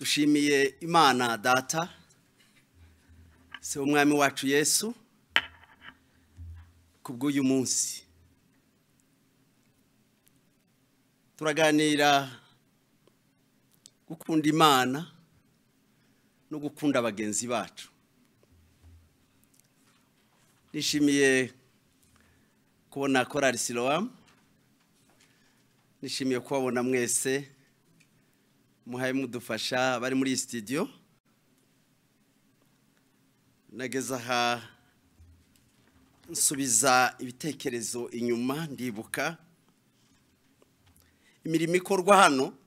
Dushimiye Imana Data, se umwami wacu Yesu, kubw'uyu munsi. Turaganira gukunda Imana no gukunda bagenzi bacu. Nishimiye kubona Korali Siloam, nishimiye kubabona mwese muhaye mudufasha bari muri studio. Nageze aha nsubiza ibitekerezo inyuma, ndibuka imirimo ikorwa hano.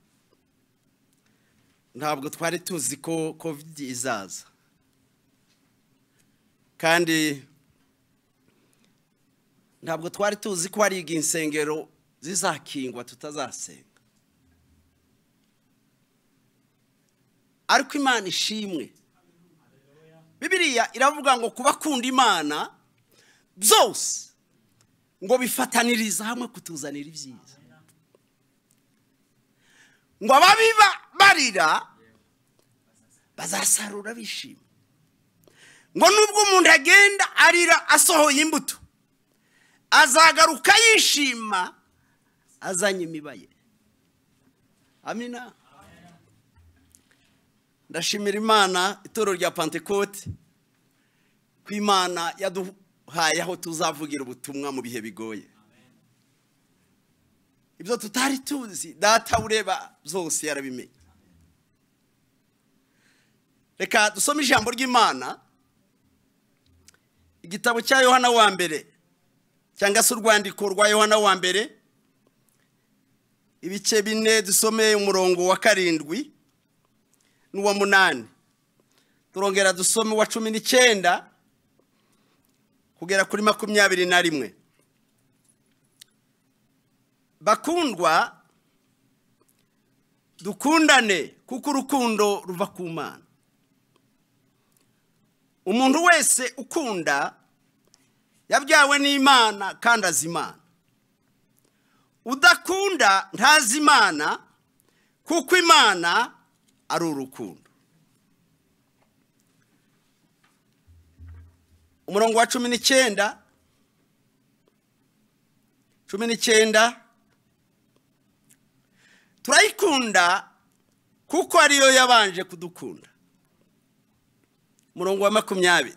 Ntabwo twari tuzi ko Covid izaza, kandi ntabwo twari tuzi ko hari insengero zizakingwa tutazasenga. Ariko Imana ishimwe, Bibiliya iravuga ngo kubakunda Imana byose ngo bifataniriza hamwe kutuzanira ibyiza, ngo ababiba barira bazasarura bishima, ngo nubwo umuntu agenda arira asohoye imbuto azagaruka yishima azanye imibaye. Amina. Ndashimira Imana, itorero rya Pentecote, ko Imana yaduhaye aho tuzavugira ubutumwa mu bihe bigoye. Ibyo tutari tuzi, Data ureba byose yarabimenye. Reka dusome ijambo ry'Imana, igitabo cya Yohana wa mbere, cyangwa se urwandiko rwa Yohana wa mbere, ibice 4, dusome umurongo wa 7 n'uwa 8. Turongera dusome wa 19 kugera kuri 21. Bakundwa, dukundane kuko urukundo ruva ku Mana. Umuntu wese ukunda yabyawe n'Imana kandi azi Imana. Udakunda ntazi Imana, kuko Imana ari urukundo. Umurongo wa 19, 19, turayikunda kuko ariyo yabanje kudukunda. Umurongo wa 20,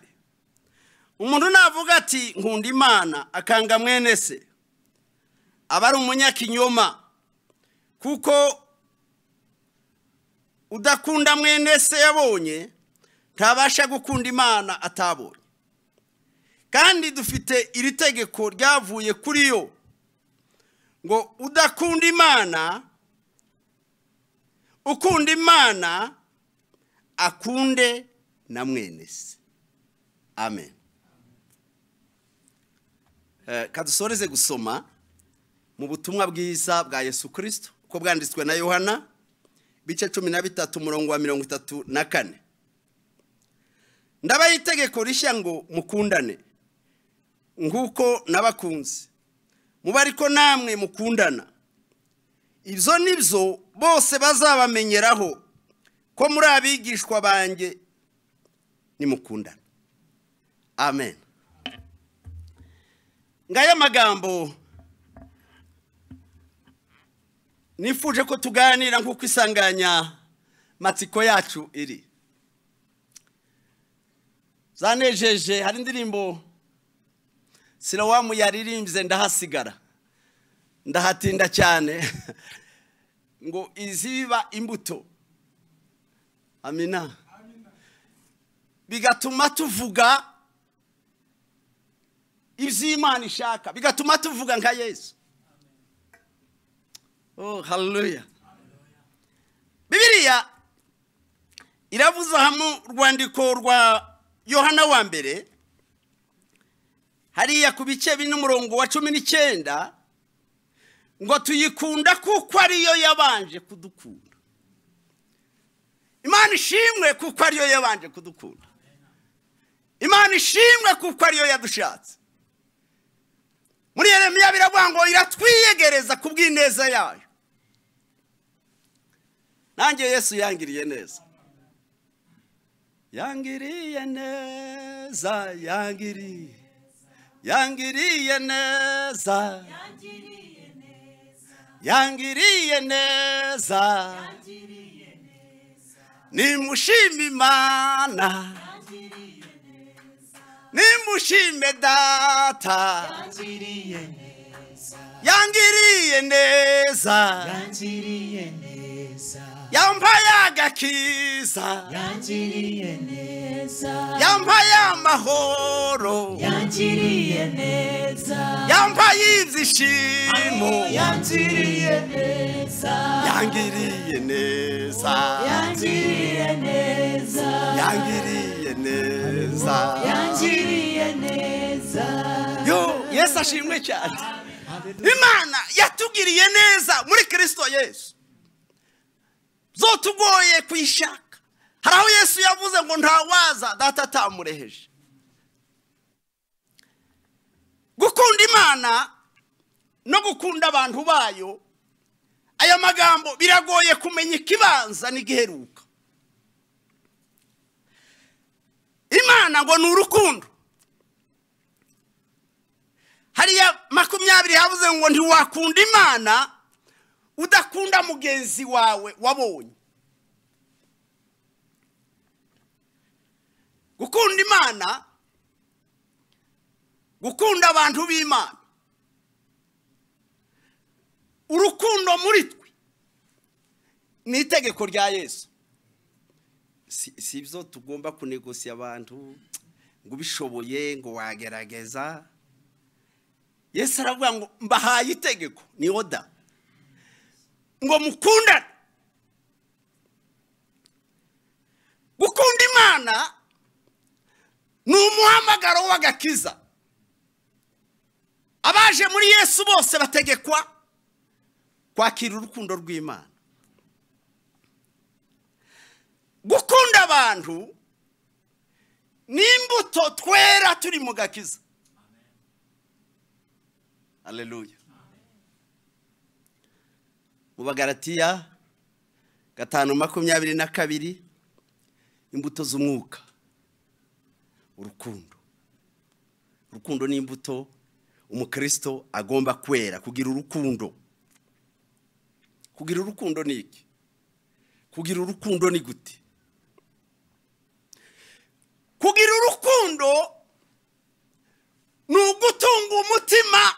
umuntu navuga ati nkunda Imana akanga mwene se, aba ari umunyakinyoma, kuko udakunda mwene se yabonye ntabasha gukunda Imana atabonye. Kandi dufite iri tegeko ryavuye kuri yo, ngo udakunda Imana, ukunda Imana akunde na mwene se. Amen. Kadusoreze gusoma mu butumwa bwiza bwa Yesu Kristo uko bwanditswe na Yohana, bice 13 umurongo wa 34. Ndabaha itegeko rishya ngo mukundane nguko nabakunze, muba ariko namwe mukundana. Ibyo nibyo bose bazabamenyeraho ko muri abigishwa banjye nimukundana. Amen. Ngaya magambo nifuje ko tuganira nkuko isanganya matsiko yacu iri. Zanejeje hari indirimbo Siloamu yaririmbye ndahasigara, ndahatinda cyane, ngo iziba imbuto. Amina. Bigatuma tuvuga iby'Imana ishaka, bigatuma tuvuga nka Yesu. Oh, hallelujah. Bibiliya iravuza hamwe rwandiko rwa Yohana wa mbere, hariya ku bice 4 umurongo wa 19, ngo tuyikunda kuko ariyo yabanje kudukunda. Imana ishimwe kuko ariyo yabanje kudukunda. Imana ishimwe kuko ariyo yadushatse. Muri Yeremiya biravuga ngo iratwiyegereza kubw'ineza yayo. Nanjye Yesu yangiriye neza. Yangiriye neza, yangiriye, yangiriye neza, yangiriye neza, nimushime Imana, nimushime Data, yangiriye neza, yangiriye neza, yampaye agakiza, yangiriye neza, yampaye amahoro, yangiriye neza, yampaye ibyishimo, yangiriye neza, yangiriye neza, yangiriye neza, yangiriye neza, yangiriye neza. Yo, Yesu ashimwe cyane. Imana yatugiriye neza muri Kristo Yesu. Zotugoye kuyishaka. Hari aho Yesu yavuze ngo ntawaza Data atamureheje. Gukunda Imana no gukunda abantu bayo, aya magambo biragoye kumenya ikibanza n'igiheruka. Imana ngo ni urukundo. Hariya 20 havuze ngo ntiwakunda Imana udakunda mugenzi wawe wabonye. Gukunda Imana, gukunda abantu b'Imana, urukundo muri twe ni itegeko rya Yesu. Si ibyo tugomba kunegosiya abantu ngo ubishoboye ngo wagerageza. Yesu aravuga ngo mbahaye itegeko, ni oda, ngo mukundane. Gukunda Imana ni umuhamagaro w'agakiza. Abaje muri Yesu bose bategekwa kwakira urukundo rw'Imana. Gukunda abantu ni imbuto twera turi mu gakiza. Haleluya. Mu Bagalatiya 5:22, imbuto z'umwuka, urukundo. Urukundo ni imbuto umukristo agomba kwera. Kugira urukundo. Kugira urukundo ni iki? Kugira urukundo ni gute? Kugira urukundo ni ugutunga umutima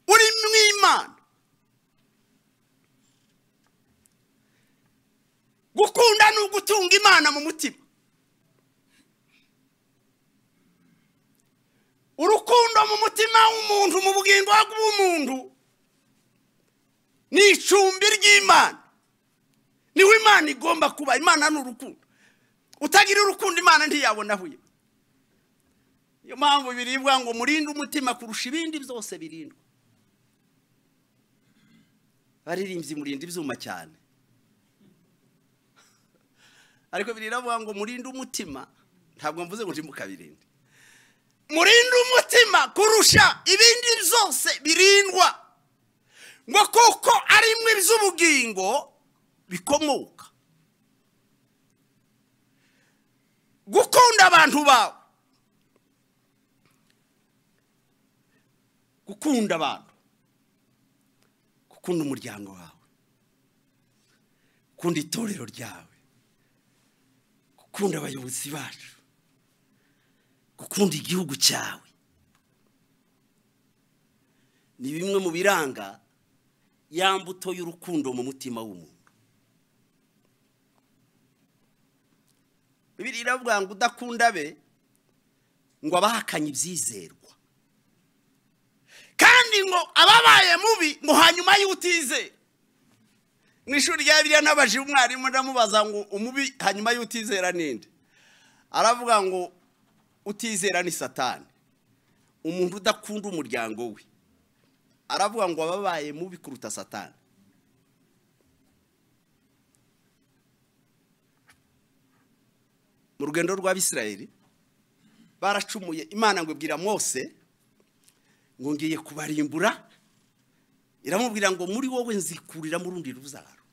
uri mu Imana. Gukunda ni ugutunga Imana mu mutima. Urukundo mu mutima w'umuntu, mu bugingo bw'umuntu, ni icumbi ry'Imana. Niho Imana igomba kuba. Imana ni urukundo. Utagira urukundo Imana ntiyabona aho. Niyo mpamvu biribwa ngo murinde umutima kurusha ibindi byose birindwa. Baririmbyi murinda ibyuma cyane, ariko biriravuga ngo murinde umutima. Ntabwo mvuze ngo ntimukabirinde. Murinde umutima kurusha ibindi byose birindwa, ngo kuko ari mwe iby'ubugingo bikomoka. Gukunda abantu bawe, gukunda abantu, gukunda umuryango wawe, gukunda itorero ryawe, gukunda abayobozi bacu, gukunda igihugu cyawe, ni bimwe mu biranga ya mbuto y'urukundo mu mutima w'umuntu. Bibiliya iravuga ngo udakunda be ngo abahakanye ibyizerwa, kandi ngo ababaye mubi ngo hanyuma y'utizera. Mu ishuri rya Bibiliya nabaje umwarimu ndamubaza ngo umubi hanyuma y'utizera ninde? Aravuga ngo utizera ni Satani, umuntu udakunda umuryango we. Aravuga ngo ababaye mubi kuruta Satani. Mu rugendo rw'Abisirayeli baracumuye, Imana ngo ibwira Mose ngo ngiye kubarimbura, iramubwira ngo muri wowe nzikurira mu rundi rubyaro.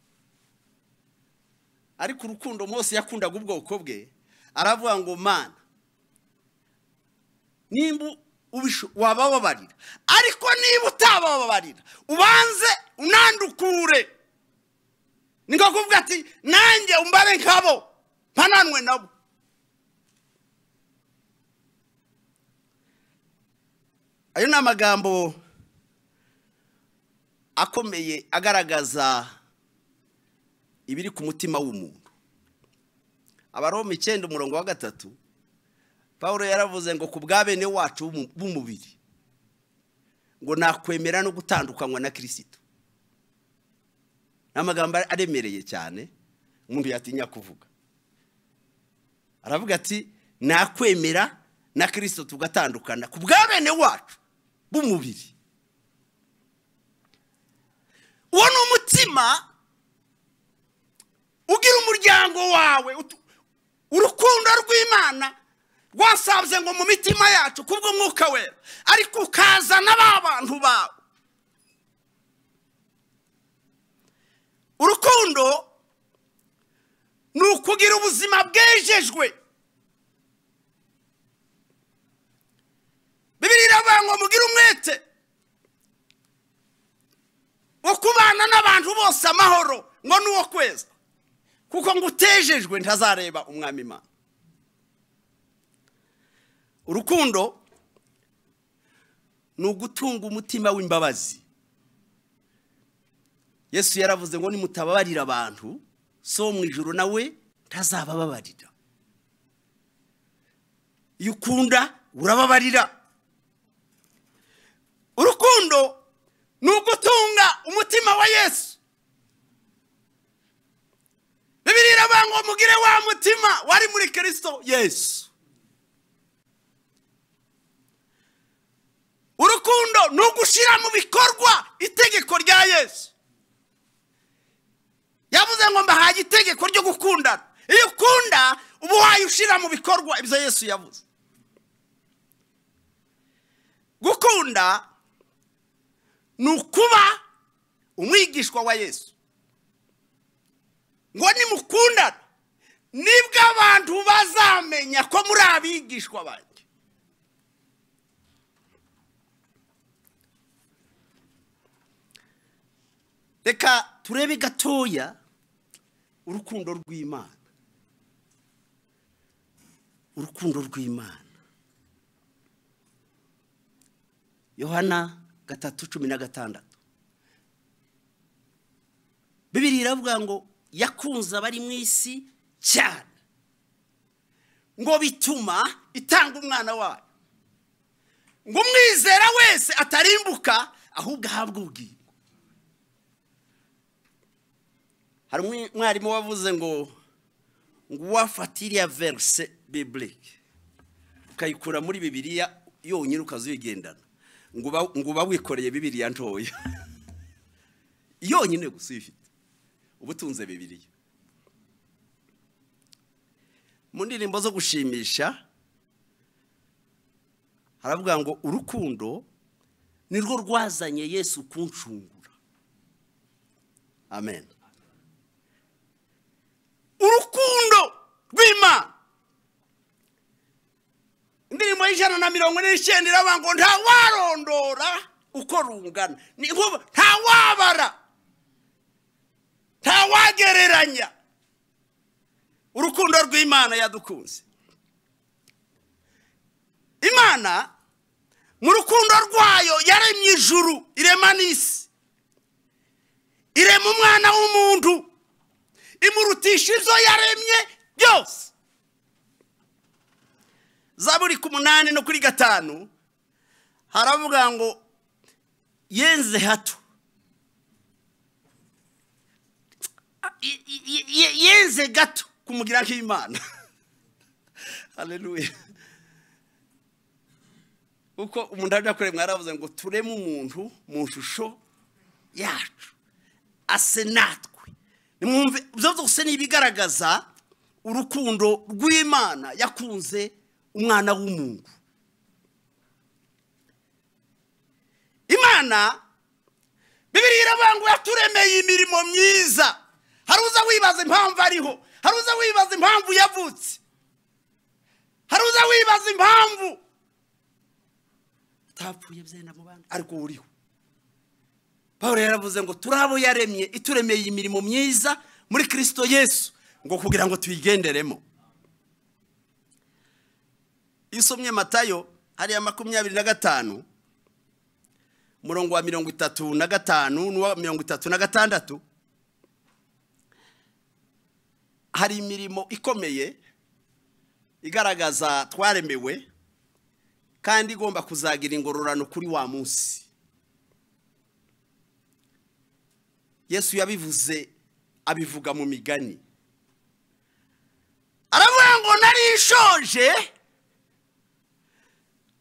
Ariko urukundo Mose yakundaga ubwoko bwe, aravuga ngo Mana nimba wabababarira, ariko niba utabababarira ubanze unandukure. Ni nko kuvuga ati nanjye umbare nkabo mpananwe nabo. Ayo ni amagambo akomeye agaragaza ibiri ku mutima w'umuntu. Abaroma 9:3, Paulo yaravuze ngo ku bwa bene wacu b'umubiri ngo nakwemera no gutandukanywa na Kristo. N'amagambo aremereye cyane umuntu yatinya kuvuga. Aravuga ati nakwemera na Kristo tugatandukana ku bwa bene wacu b'umubiri. Uwo ni umutima ugira umuryango wawe. Urukundo rw'Imana rwasabye ngo mu mitima yacu kubw'umwuka wera, ariko ukazana ba bantu bawe. Urukundo ni ukugira ubuzima bwejejwe. Bibiliya iravuga ngo mugire umwete wo kubana n'abantu bose amahoro, ngo n'uwo kweza, kuko ngo utejejwe ntazareba umwami Imana. Urukundo ni ugutunga umutima w'imbabazi. Yesu yaravuze ngo nimutababarira abantu, so mu ijuru nawe ntazabababarira. Iyo ukunda urababarira. Urukundo ni ugutunga umutima wa Yesu. Bibiliya iravuga ngo mugire wa mutima wari muri Kristo Yesu. Urukundo ni ugushira mu bikorwa itegeko rya Yesu. Yavuze ngo mbahaye itegeko ryo gukundana. Iyo ukunda uba uhaye ushira mu bikorwa ibyo Yesu yavuze. Gukunda ni ukuba umwigishwa wa Yesu. Ngo nimukundana nibwo abantu bazamenya ko muri abigishwa banjye. Reka turebe gatoya urukundo rw'Imana. Urukundo rw'Imana. Yohana 3:16. Bibiliya iravuga ngo yakunze abari mu isi cyane, ngo bituma itanga umwana wayo, ngo umwizera wese atarimbuka ahubwo ahabwe ubugingo. Hari umwarimu wavuze ngo wafatiriya verse biblique ukayikura muri Bibiliya yonyine ukazuyigendana, ngo uba wikoreye Bibiliya ntoya yonyine gusa uyifite, ubutunze Bibiliya. Mu ndirimbo zo gushimisha haravuga ngo urukundo nirwo rwazanye Yesu kuncungura. Amen. Urukundo rw'Imana. Indirimbo y'149 iravuga ngo nta warondora uko rungana, nta wabara, nta wagereranya urukundo rw'Imana yadukunze. Imana mu rukundo rwayo yaremye ijuru, irema n'isi, irema umwana w'umuntu, imurutisha izo yaremye byose. Zaburi 8 no kuri 5 haravuga ngo yenze hato, yenze gato kumugira nk'Imana. Haleluya. Uko umuntu ajya kure mwaravuze ngo tureme umuntu mu shusho yacu ase natwe. Nimwumve ibyo byose ni ibigaragaza urukundo rw'Imana yakunze umwana w'umuntu. Imana Bibiliya iravuga ngo yaturemeye imirimo myiza. Hari uza wibaza impamvu ariho, Hari uza wibaza impamvu yavutse. Hari uza wibaza impamvu utapfuye byenda mu bandi, ariko uriho. Pawulo yaravuze ngo turabo yaremye, ituremeye imirimo myiza muri Kristo Yesu, ngo kugira ngo tuyigenderemo. Isomye Matayo hariya 25 murongo wa 35 n'uwa 36, hari imirimo ikomeye igaragaza twaremewe kandi igomba kuzagira ingororano kuri wa munsi. Yesu yabivuze, abivuga mu migani. Aravuga ngo nari nshonje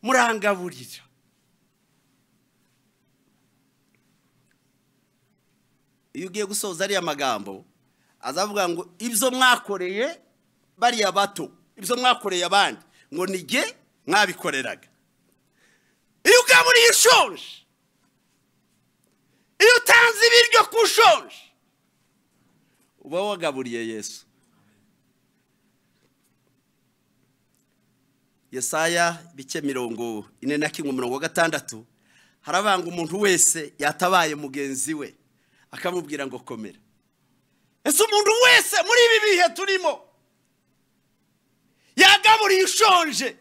murangaburira. Iyo ugiye gusoza ariya magambo, azavuga ngo ibyo mwakoreye bariya bato, ibyo mwakoreye abandi, ngo nige mwabikoreraga. Iyo ugaburiye ushonje, iyo utanze ibiryo ku ushonje, uba wagaburiye Yesu. Yesaya bice 41 umurongo wa 6, harabanga umuntu wese yatabaye mugenzi we akamubwira ngo komera. Ese umuntu wese muri ibi bihe turimo yagaburiye ushonje,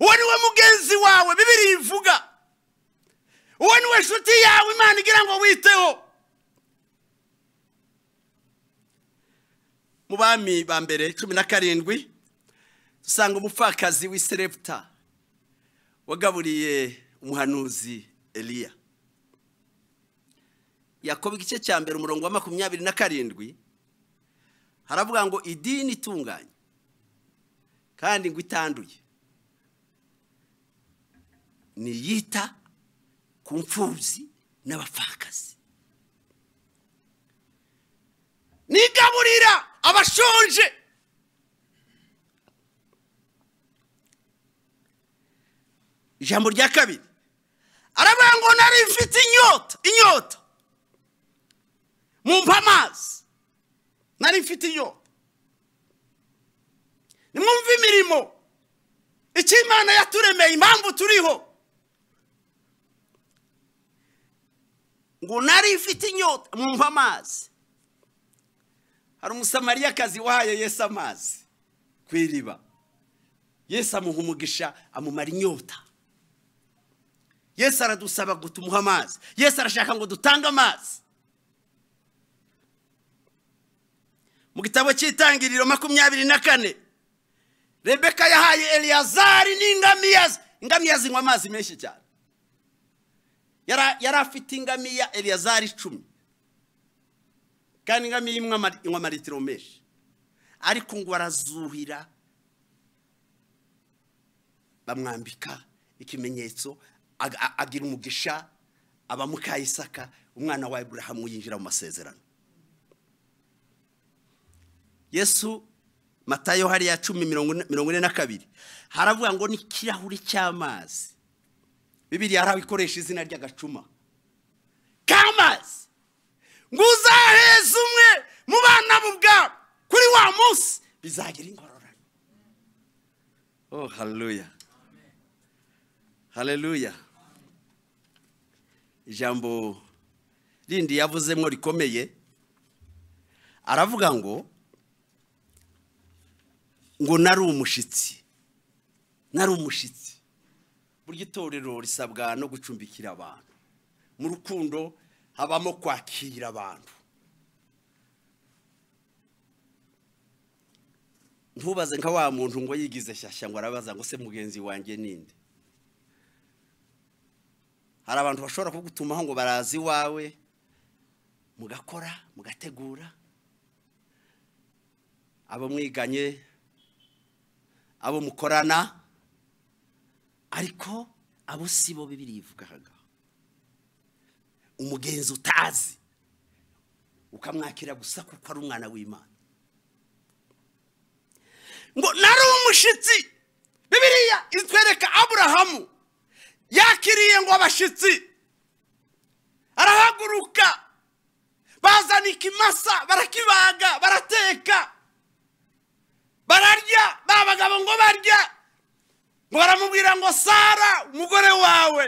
uwo niwe mugenzi wawe Bibiliya ivuga, uwo niwe nshuti yawe Imana igira ngo witeho. Mu bami ba mbere 17 usanga umupfakazi w'i Sarepta wagaburiye umuhanuzi Eliya. Yakobo igice cya mbere umurongo wa 27 haravuga ngo idini itunganye kandi ngo itanduye ni yita ku mfubyi n'abapfakazi, nigaburira abashonje. Ijambo rya kabiri aravuga ngo nari mfite inyota, mumpa amazi. Nari mfite inyota. Nimwumve imirimo icyo Imana yaturemeye, impamvu turiho. Ngo nari mfite inyota, mumpa amazi. Hari umusamariyakazi wahaye Yesu amazi ku iriba. Yesu amuha umugisha, amumara inyota. Yesu aradusaba ngo tumuhe amazi. Yesu arashaka ngo dutange amazi. Mu gitabo cy'Itangiriro 24, Rebeka yahaye Eliyazari n'ingamiya ze. Ingamiya zinywa amazi menshi cyane. Yari afite ingamiya Eliyazari 10, kandi ingamiya imwe inywa amaritiro menshi, ariko ngo arazuhira, bamwambika ikimenyetso, agira umugisha, aba muka Isaka umwana wa Aburahamu, yinjira mu masezerano. Yesu Matayo hariya 10:42 haravuga ngo ni kirahuri cy'amazi. Bibiliya harabikoresha izina ry'agacuma k'amazi, ngo uzaheza umwe mu bana b'ubwabo kuri wa munsi bizagira ingororano. Oh, haleluya, haleluya. Ijambo rindi yavuzemo rikomeye, aravuga ngo nari umushitsi, nari umushitsi. Burya itorero risabwa no gucumbikira abantu. Mu rukundo habamo kwakira abantu. Ntubaze nka wa muntu ngo yigize shyashya ngo arabaza ngo se mugenzi wanjye ninde. Hari abantu bashobora kugutumaho ngo barazi iwawe, mugakora mugategura, abo mwiganye, abo mukorana, ariko abo si bo Bibiliya ivuga aha ngaha. Umugenzi utazi ukamwakira gusa kuko ari umwana w'Imana. Ngo nari umushitsi. Bibiliya itwereka Aburahamu yakiriye ngo abashitsi, arahaguruka, bazana ikimasa, barakibaga, barateka. Bararya, ba bagabo ngo barya, ngo baramubwira ngo Sara umugore wawe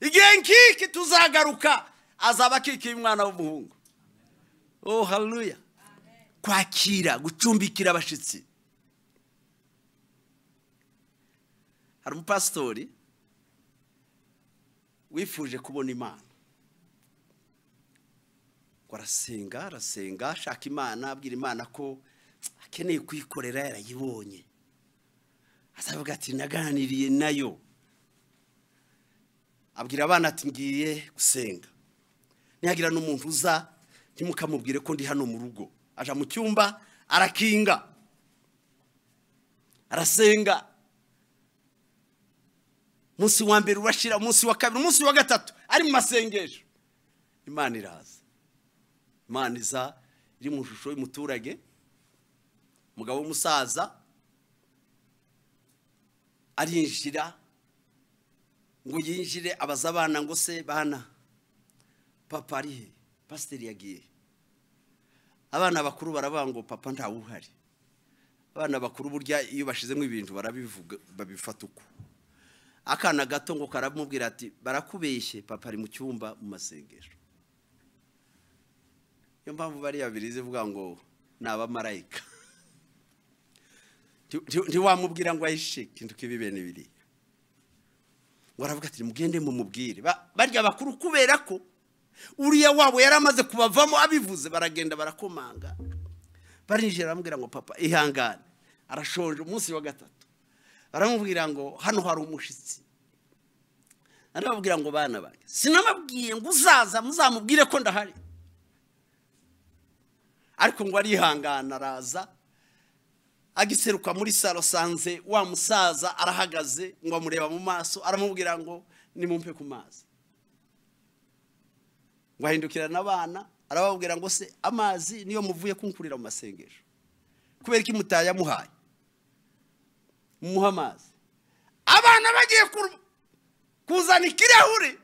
igihe nk'iki tuzagaruka azaba akikiye umwana w'umuhungu. Oh, haleluya. Kwakira, gucumbikira abashitsi. Hari umupasitori wifuje kubona Imana, ngo arasenga arasenga ashaka Imana, abwira Imana ko akeneye kuyikorera, yarayibonye. Azavuga ati naganiriye nayo. Abwira abana ati ngiye gusenga, nihagira n'umuntu uza ntimukamubwire ko ndi hano mu rugo. Aja mu cyumba arakinga arasenga. Umunsi wa mbere urashira, umunsi wa kabiri, umunsi wa gatatu ari mu masengesho. Imana iraza. Imana iza iri mu shusho y'umuturage, umugabo w'umusaza arinjira. Ngo yinjire abaza abana ngo se bana, papa ari he? Pasiteri yagiye. Abana bakuru baravuga ngo papa ntawuhari. Abana bakuru burya iyo bashizemo ibintu barabivuga, babifata uko. Akana gato ngo karamubwira ati barakubeshye, papa ari mu cyumba mu masengesho. Niyo mpamvu bariya birize vuga ngo ni abamarayika. Ntiwamubwira ngo ahishe ikintu kibi bene biri. Ngo aravuga ati mugende mumubwire. Barya bakuru kubera ko uriya wabo yaramaze kubavamo abivuze, baragenda barakomanga. Barinjira baramubwira ngo papa ihangane, arashonje. Umunsi wa gatatu baramubwira ngo hano hari umushitsi. Arababwira ngo bana banjye, sinababwiye ngo uzaza muzamubwire ko ndahari. Ariko ngo arihangana araza. Agiseruka muri salo sanze wa musaza arahagaze, ngo amureba mu maso aramubwira ngo nimumpe ku mazi. Ngo ahindukira n'abana arababwira ngo se amazi niyo muvuye kunkurira mu masengesho, kubera iki mutayamuhaye? Mumuha amazi. Abana bagiye kuzana ikirahure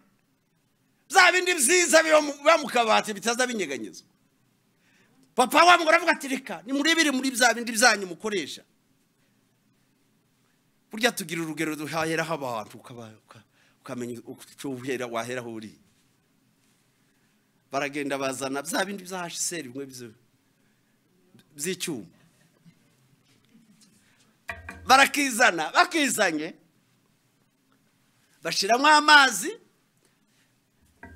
bya bindi byiza biba mu kabati bitaza binyeganyezwa. Papa wabo aravuga ati reka nimurebere muri bya bindi byanyu mukoresha. Burya tugira urugero duhaheraho abantu, ukamenya uko waheraho uri. Baragenda bazana bya bindi bya HCR bimwe by'icyuma, barakizana. Bakizanye bashiramo amazi,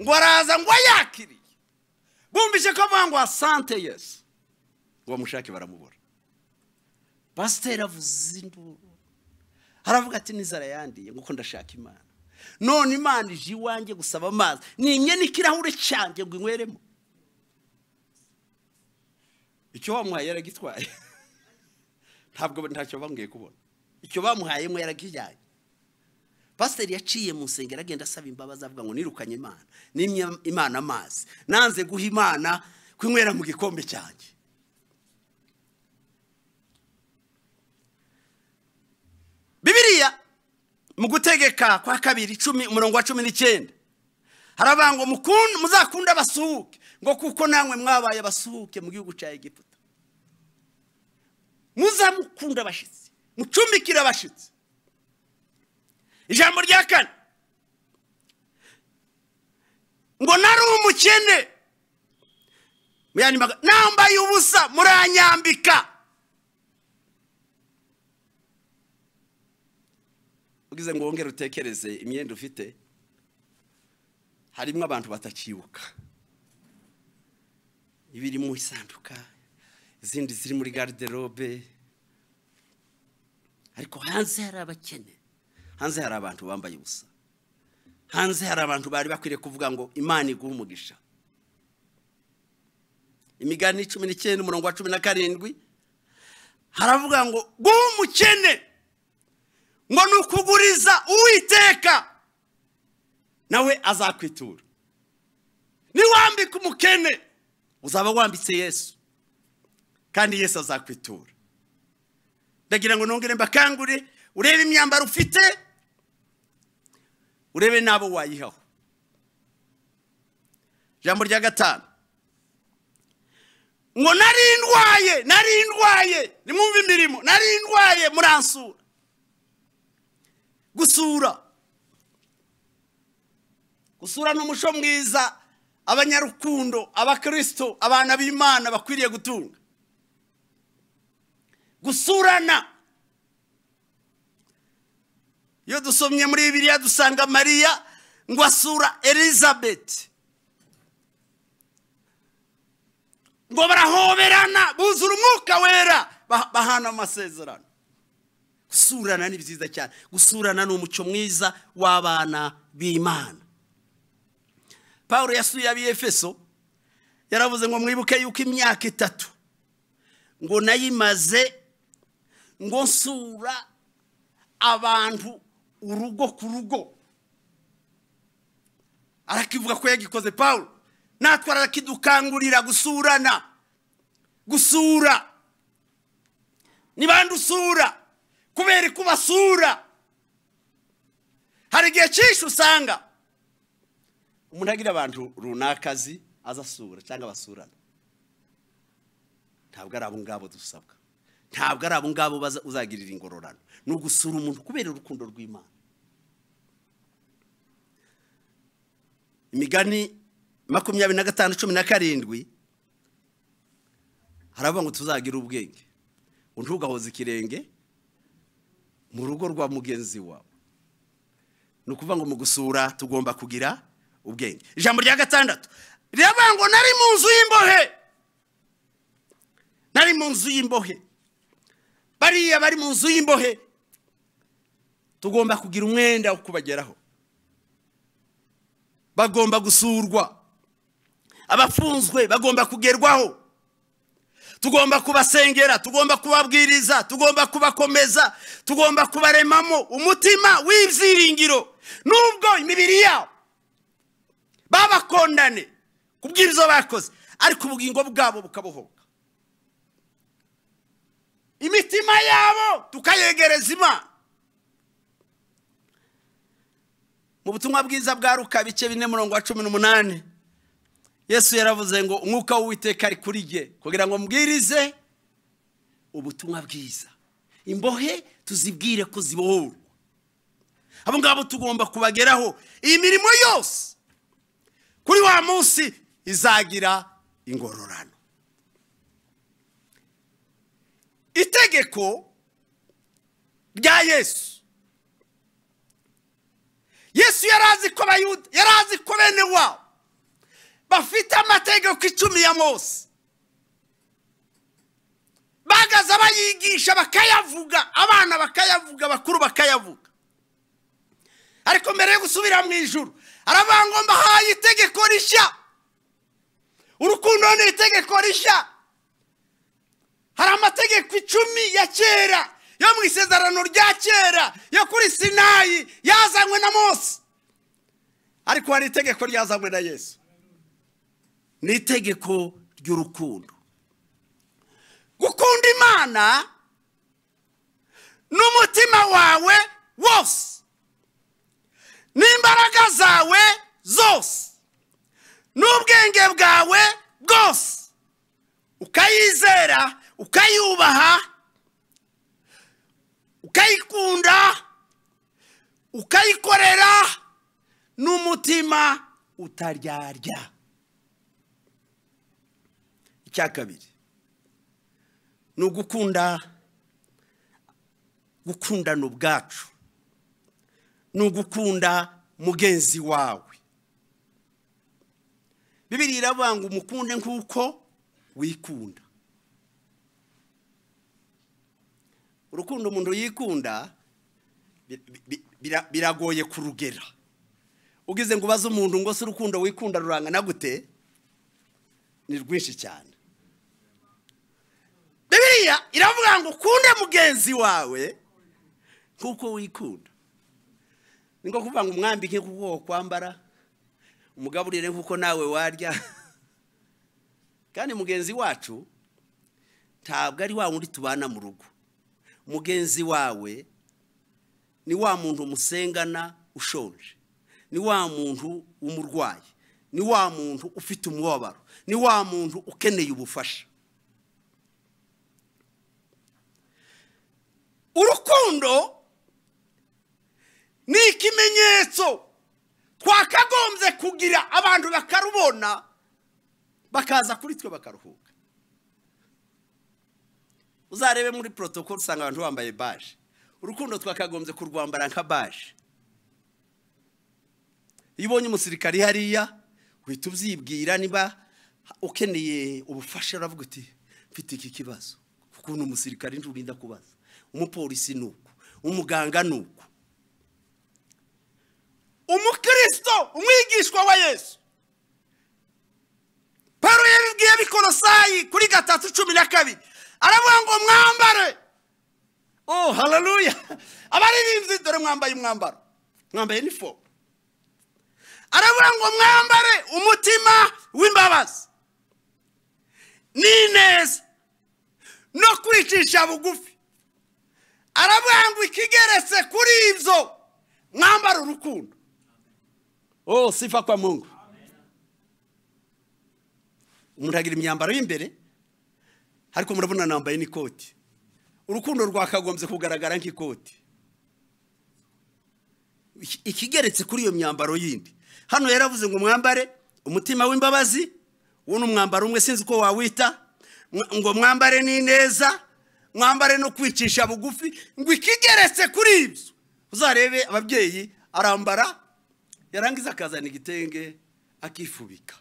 ngo araza ngo ayakiriye. Bumvise ko avuga ngo asante Yesu, ngo bamushake baramubura. Pasiteri avuze induru, aravuga ati n'inzara yandiye ngo ndashaka Imana, none Imana ije iwanjye gusaba amazi, nimye n'ikirahure cyanjye ngo inyweremo. Icyo bamuhaye yaragitwaye. Ntabwo ntacyo bambwiye kubona. Icyo bamuhayemo yaragijyanye. Pasiteri yaciye mu nsengero agenda asaba imbabazi, avuga ngo nirukanye Imana, nimye Imana amazi, nanze guha Imana kunywera mu gikombe cyanjye. Bibiliya mu gutegeka kwa kabiri 10 umurongo wa 19 haravuga ngo muzakunda abasuhuke, ngo kuko namwe mwabaye abasuhuke mu gihugu cya Egiputa. Muzamukunda abashitsi, mucumbikira abashitsi. Ijambo rya kane ngo nari umukene, nambaye ubusa muranyambika. Ugize ngo wongere utekereze imyenda ufite, harimo abantu batakibuka, ibiri mu isanduka, izindi ziri muri garderobe, ariko hanze hari abakene, hanze hari abantu bambaye ubusa, hanze hari abantu bari bakwiriye kuvuga ngo Imana iguhe umugisha. Imigani 19 umurongo wa 17 haravuga ngo guha umukene ngo nukuguriza Uwiteka nawe azakwitura. Niwambika umukene uzaba wambitse Yesu, kandi Yesu azakwitura. Ndagira ngo nongere mbakangure, urebe imyambaro ufite, urebe nabo wayihaho. Jambo rya gatanu Ngo nari ndwaye, nari ndwaye, nimwumve imirimo, nari ndwaye muransura. Gusura, gusura ni umuco mwiza abanyarukundo, abakristo, abana b'Imana bakwiriye gutunga. Gusurana. Iyo dusomye muri Bibiliya dusanga Mariya ngo asura Elizabeth, ngo barahoberana buzura umwuka wera, bahana amasezerano. Gusurana ni byiza cyane. Gusurana ni umuco mwiza w'abana b'Imana. Paulo yasuye ab'Efeso, yaravuze ngo mwibuke yuko imyaka 3 ngo nayimaze ngo nsura abantu urugo ku rugo. Arakivuga ko yagikoze Paulo. Natwe arakidukangurira gusurana. Gusura nibandi usura, kubera kubasura. Hari igihe cyinshi usanga umuntu agira abantu runaka azi azasura cyangwa basurana. Ntabwo ari abo ngabo dusabwa, ntabwo ari abo ngabo uzagirira ingororano. Ni ugusura umuntu kubera urukundo rw'Imana. Imigani 25:17 haravuga ngo tuzagira ubwenge, ngo ntugahoze ikirenge mu rugo rwa mugenzi wawe. Ni ukuvuga ngo mu gusura tugomba kugira ubwenge. Ijambo rya 6 riravuga ngo nari mu nzu y'imbohe, nari mu nzu y'imbohe. Bariya bari mu nzu y'imbohe tugomba kugira umwenda wo kubageraho. Bagomba gusurwa, abafunzwe bagomba kugerwaho. Tugomba kubasengera, tugomba kubabwiriza, tugomba kubakomeza, tugomba kubaremamo umutima w'ibyiringiro. Nubwo imibiri yabo babakondane kubwiriza bakoze, ariko ubugingo bwabo bukabohoka. Imitima yabo tukayegereza Imana. Mu butumwa bwiza bwa Luka bice 4:18, Yesu yaravuze ngo umwuka w'Uwiteka ari kuri jye kugira ngo mbwirize ubutumwa bwiza. Imbohe tuzibwire ko zibohorwa. Abo ngabo tugomba kubageraho. Iyi mirimo yose kuri wa munsi izagira ingororano. Itegeko rya Yesu. Yesu yarazi ko Abayuda, yarazi ko bene wabo bafite amategeko 10 ya Mose. Bagaza bayigisha bakayavuga, abana bakayavuga, bakuru bakayavuga. Ariko mbere yo gusubira mu ijuru aravuga ngo mbahaye itegeko rishya. Urukundo ni itegeko rishya. Hari amategeko 10 ya kera yo mu isezerano rya kera yo kuri Sinayi yazanywe na Mose, ariko hari itegeko ryazanywe na Yesu. Ni itegeko ry'urukundo. Gukunda Imana n'umutima wawe wose, n'imbaraga zawe zose, n'ubwenge bwawe bwose, ukayizera, ukayubaha, ukayikunda, ukayikorera n'umutima utaryarya. Icya kabiri ni ugukunda, gukundana ubwacu, ni ugukunda mugenzi wawe. Bibiliya iravuga ngo umukunde nk'uko wikunda. Urukundo umuntu yikunda biragoye kurugera. Ugize ngo ubaze umuntu ngo se urukundo wikunda rurangana gute, ni rwinshi cyane. Bibiliya iravuga ngo ukunde mugenzi wawe nkuko wikunda. Ni ngo kuvuga ngo umwambike kuko kwambara, umugaburire nkuko nawe warya. Kandi mugenzi wacu ntabwo ari wa wundi tubana mu rugo. Mugenzi wawe ni wa muntu musengana ushonje, ni wa muntu w'umurwayi, ni wa muntu ufite umubabaro, ni wa muntu ukeneye ubufasha. Urukundo ni ikimenyetso twakagombye kugira abantu bakarubona, bakaza kuri twe bakaruhuka. Uzarebe muri protocol usanga abantu bambaye baje. Urukundo twakagombye kurwambara nka baje. Iyo ubonye umusirikari hariya uhita ubyibwira, niba ukeneye ubufasha uravuga uti mfite iki kibazo, kuko umusirikari nturinda kubaza, umupolisi nuko, umuganga nuko. Umukristo, umwigishwa wa Yesu, Paulo yabibwiye ab'Ikolosayi kuri 3:12, aravuga ngo mwambare. Oh, haleluya! Abaririmbyi dore mwambaye umwambaro, mwambaye uniform. Aravuga ngo mwambare umutima w'imbabazi n'ineza no kwicisha bugufi. Aravuga ngo ikigeretse kuri ibyo mwambare urukundo. Oh, sifa kwa Mungu. Umuntu agira imyambaro y'imbere, ariko murabona nambaye n'ikoti. Urukundo rwakagombye kugaragara nk'ikoti. Ikigeretse kuri iyo myambaro yindi. Hano yaravuze ngo mwambare umutima w'imbabazi, uwo ni umwambaro umwe sinzi uko wawita, ngo mwambare n'ineza, mwambare no kwicisha bugufi, ngo ikigeretse kuri ibyo. Uzarebe ababyeyi arambara yarangiza akazana igitenge akifubika.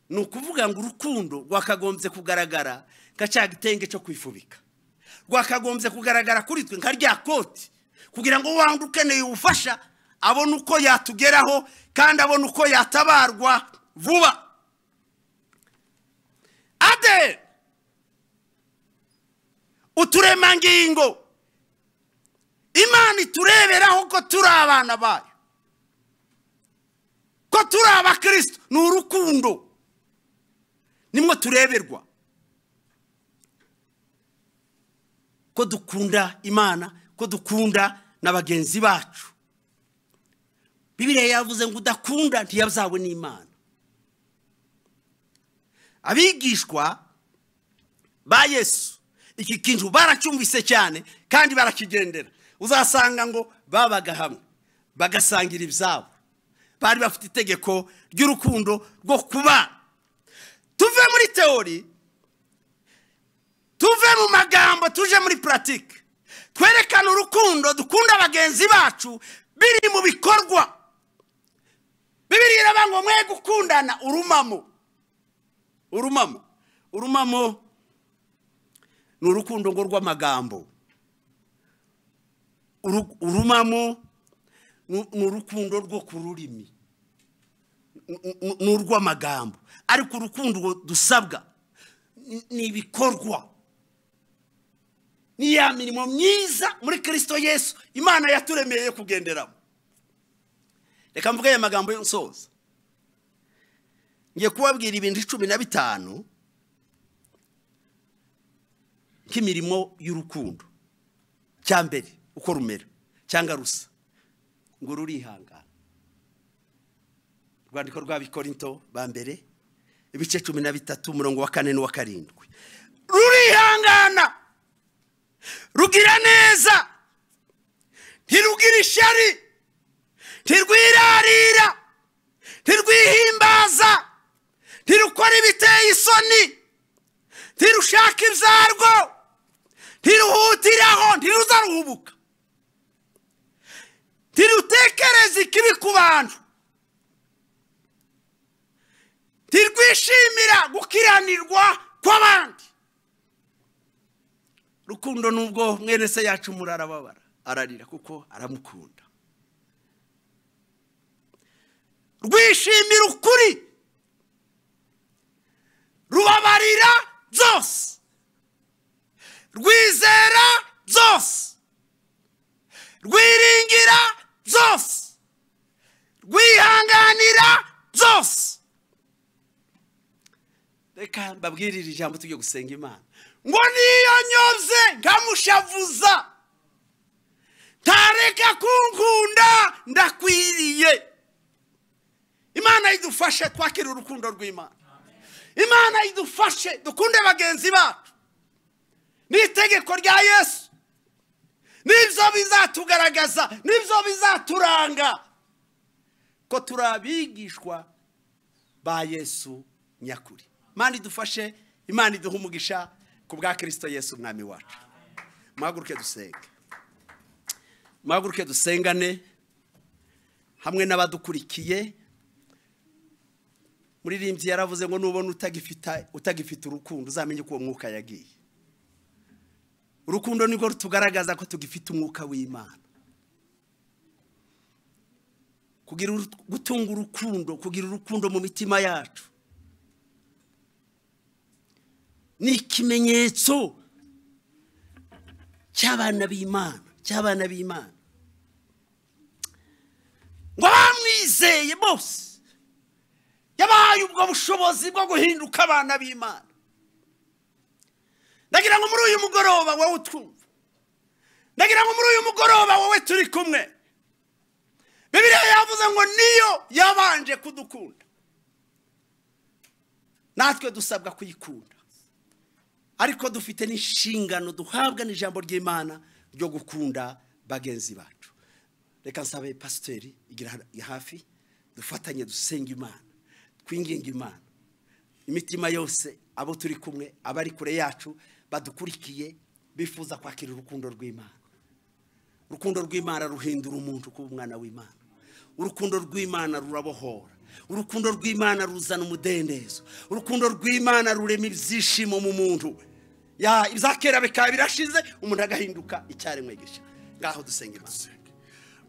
Ni ukuvuga ngo urukundo rwakagombye kugaragara nka cya gitenge cyo kwifubika, rwakagombye kugaragara kuri twe nka rya koti, kugira ngo wandi ukeneye ubufasha abone uko yatugeraho kandi abone uko yatabarwa vuba. Ade uturemangingo Imana itureberaho ko turi abana bayo, ko turi abakristo, ni urukundo nimwe tureberwa, ko dukunda Imana, ko dukunda na bagenzi bacu. Bibiliya yavuze ngo udakunda ntiyazawe n'Imana. Abigishwa ba Yesu iki kintu baracyumvise cyane kandi barakigendera. Uzasanga ngo babaga hamwe bagasangira ibyabo, bari bafite itegeko ry'urukundo rwo kuba. Tuve muri teori, tuve mu magambo, tuje muri pratique. Twerekane urukundo dukunda bagenzi bacu biri mu bikorwa. Bibiliya iravuga ngo mwe gukundana urumamo. Urumamo, urumamo ni urukundo ngo rw'amagambo. Urumamo ni urukundo rwo ku rurimi, ni urw'amagambo. Ariko urukundo dusabwa ni ibikorwa, ni ya mirimo myiza muri Kristo Yesu Imana yaturemeye kugenderamo. Reka mvuge aya magambo y'unsoza. Ngiye kubabwira ibintu 15 nk'imirimo y'urukundo. Cya mbere uko rumera cyangwa rusa, ngo rurihangana. Rwandiko rw'Abikorinto ba mbere ibice 13 umurongo wa 4 n'uwa 7. Rurihangana, rugira neza, ntirugira ishyari, ntirwirarira, ntirwihimbaza, ntirukora ibiteye isoni, ntirushaka ibyarwo, ntiruhutiraho, ntiruzaruhubuka, ntirutekereza ikibi ku bantu, ntirwishimira gukiranirwa kw'abandi. Rukundo nubwo mwene se yacu murarababara, ararira kuko aramukunda. Rwishimira ukuri, rubabarira byose, rwizera byose, rwiringira byose, rwihanganira byose. Reka mbabwirire ijambo tujye gusenga Imana. Ngo niyo nyobye nkamushavuza, ntareka kunkunda ndakwiriye. Imana idufashe twakire urukundo rw'Imana. Imana idufashe dukunde bagenzi bacu. Ni itegeko rya Yesu. Nibyo bizatugaragaza, nibyo bizaturanga ko turabigishwa ba Yesu nyakuri. Imana idufashe, Imana iduhe umugisha ku bwa Kristo Yesu umwami wacu. Muhaguruke dusenge, muhaguruke dusengane hamwe n'abadukurikiye. Muririmbyi yaravuze ngo nubona utagifite urukundo uzamenye ko uwo mwuka yagiye. Urukundo nirwo rutugaragaza ko tugifite umwuka w'Imana. Kugira gutunga urukundo, kugira urukundo mu mitima yacu ni ikimenyetso cy'abana b'Imana, cy'abana b'Imana. Ngo bamwizeye bose yabahaye ubwo bushobozi bwo guhinduka abana b'Imana. Ndagira ngo muri uyu mugoroba wowe utwumva, ndagira ngo muri uyu mugoroba wowe turi kumwe, Bibiliya yavuze ngo niyo yabanje kudukunda, natwe dusabwa kuyikunda, ariko dufite n'inshingano duhabwa n'ijambo ry'Imana ryo gukunda bagenzi bacu. Reka nsabe pasiteri igira hafi, dufatanye dusenga Imana, twinginga Imana. Imitima yose abo turi kumwe, abari kure yacu badukurikiye, bifuza kwakira urukundo rw'Imana. Urukundo rw'Imana ruhindura umuntu kuba umwana w'Imana. Urukundo rw'Imana rurabohora. Urukundo rw'Imana ruzana umudendezo. Urukundo rw'Imana rurema ibyishimo mu muntu. Ya ibya kera bikaba birashize, umuntu agahinduka icyaremwe gishya. Ngaho dusenga Imana.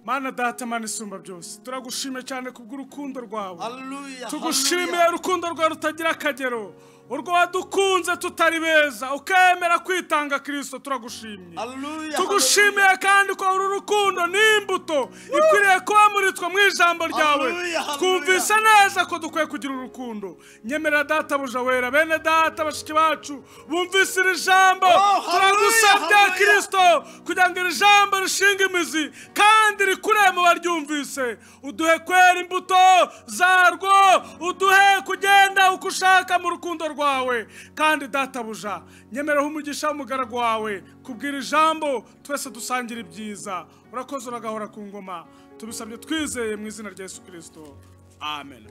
Mana data, Mana isumba byose, turagushimiye cyane kubw'urukundo rwawe. Haleluya. Tugushimiye urukundo rwawe rutagira akagero, urwo wadukunze tutari beza, ukemera kwitanga Kristo, turagushimiye. Haleluya. Tugushimiye kandi ko uru rukundo n'imbuto ikwiriye kuba muri twe mu ijambo ryawe. Twumvise neza ko dukwiye kugira urukundo. Nyemerera data buja wera, bene data bashiki bacu bumvise iri jambo, turagusabye Kristo kugira ngo iri jambo rishinge imizi kandi rikure mu baryumvise. Uduhe kwera imbuto zarwo, uduhe kugenda uko ushaka mu rukundo rwawe. Kandi databuja, nyemerera umugisha w'umugaragu wawe kubwira ijambo, twese dusangira ibyiza. Urakoze, uragahora ku ngoma. Tubisabye twizeye mu izina rya Yesu Kristo, amen.